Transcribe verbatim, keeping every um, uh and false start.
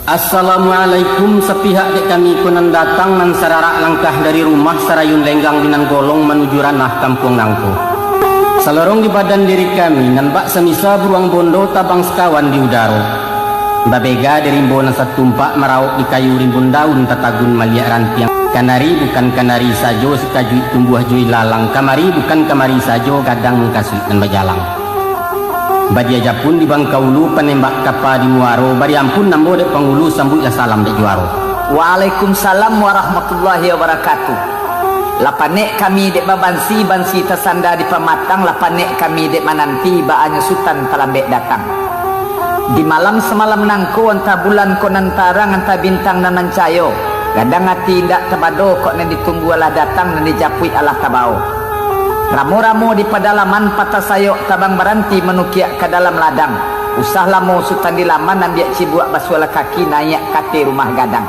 Assalamualaikum, sapihak dek kami ko nan datang, nan sararak langkah dari rumah, sarayun lenggang di nan golong manuju ranah kampuang nangko. Salorong di badan diri kami, nan bak samisa buruang bondo tabang sakawan di udaro. Babega di rimbo nan satumpak, marauk di kayu rimbun daun tatagun maliak rantiang. Kanari bukan kanari sajo, sakajuik tumbuah jo ilalang. Kamari bukan kamari sajo, gadang mangkasuik nan bajalang. Badia japun di bangka ulu, panembak kapa di muaro, bari ampun ambo dek pangulu, sambuiklah salam dek juaro. Waalaikumsalam warahmatullahi wabarakatuh. Lah panek kami dek babansi, bansi tasanda di pamatang, lah panek kami dek mananti, baanyo sutan talambek datang. Di malam samalam nangko, antah bulan ko nan tarang, antah bintang nan mancayo, gadang ati indak tabado, kok nan ditunggu alah datang, nan dijapuik alah tabao. Ramo-ramo di padalaman, patah sayok tabang baranti, manukiak ka dalam ladang. Usah lamo sutan di laman, ambiak cibuak basuahlah kaki, naiak ka ateh rumah gadang.